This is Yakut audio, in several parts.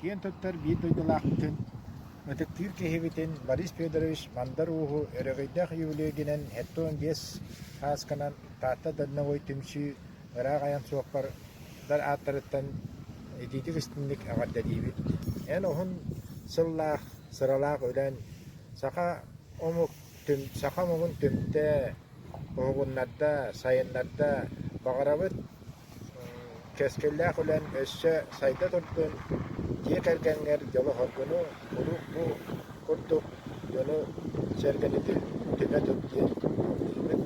Киэн туттар биир дойдулаахпытын, ытыктыыр киһибитин Борис Федорович Мандар Ууһу өрөгөйдөөх юбилейгинэн 75 сааскынан Таатта Дальновой түмсүү ыраах айан суоппардар ааттарыттан итиитик-истиҥник эҕэрдэлиибит. Эн уһун сыллаах, сыралаах үлэн саха омук саха омугун түмтэ, уһугуннарда, сайыннарда. Баҕарабыт Кэскиллээх үлэн өссө сайда турдун, дьиэ кэргэҥҥэр дьолу-соргуну куруук бу курдук дьону-сэргэни түмэ тут диэн алгыыбын.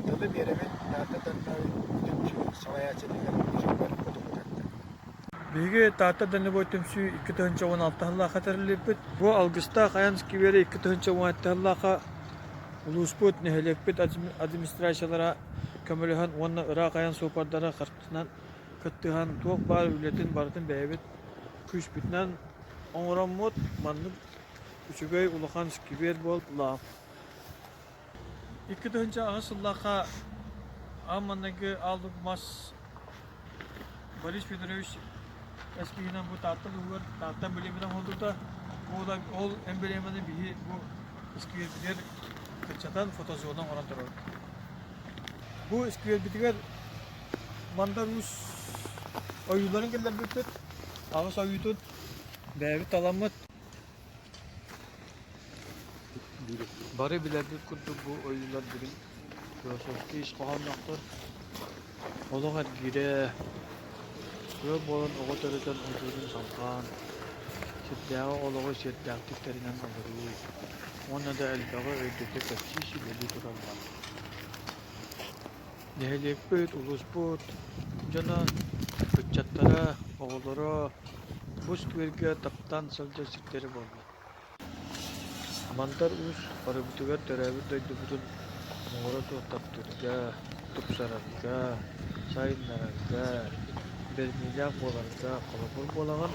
Тылы биэрэбин Таатта Дальновой түмсүү салайааччытыгар Дьулбар Кутукутакка. Биһиги Таатта Дальнобой түмсүү 2016 сыллаахха тэриллибиппит. Бу Алгыстаах айан скверэ 2017 сыллаахха Улууспут, нэһилиэкпит администрациялара көмөлөһөн уонна ыраах айан суоппардара харчынан кыттыһан туох баар үлэтин барытын бэйэбит күүспүтүнэн оҥороммут маннык үчүгэй улахан сквер буолла. 2008 сыллаахха аан маҥнайгы ааллык мас Борис Федорович эскиһинэн бу Таатта улууһугар Таатта эмблемэтин оҥорбута. Ол эмблеманы биһи бу исквербитигэр кыччатан фотозона оҥорон турабыт. Бу исквербитигэр Мандар Уус ойууларын киллэрбиппит. Аҕыс ойуутун бэйэбит таламмыт. Бары билэрбит курдук бу ойуулар дириҥ философскай ис хоһоонноохтор. Олох эргиирэ, ыал буолан оҕо төрөтөн удьуорун салҕаан, сирдээҕи олоҕу сиэрдээхтик тэринэн олоруу уонна да элбэҕи өйдөтө кэпсии сүбэлии тураллар. Нэһилиэкпит, улууспут дьоно, ыччаттара, оҕолоро бу сквергэ таптаан сылдьар сирдэрэ буолла. Мандар Уус барыбытыгар төрөөбүт дойдубутун муҥура суох таптыырга, тупсарарга, сайыннарарга, бэриниилээх буоларга холобур буолаҕын.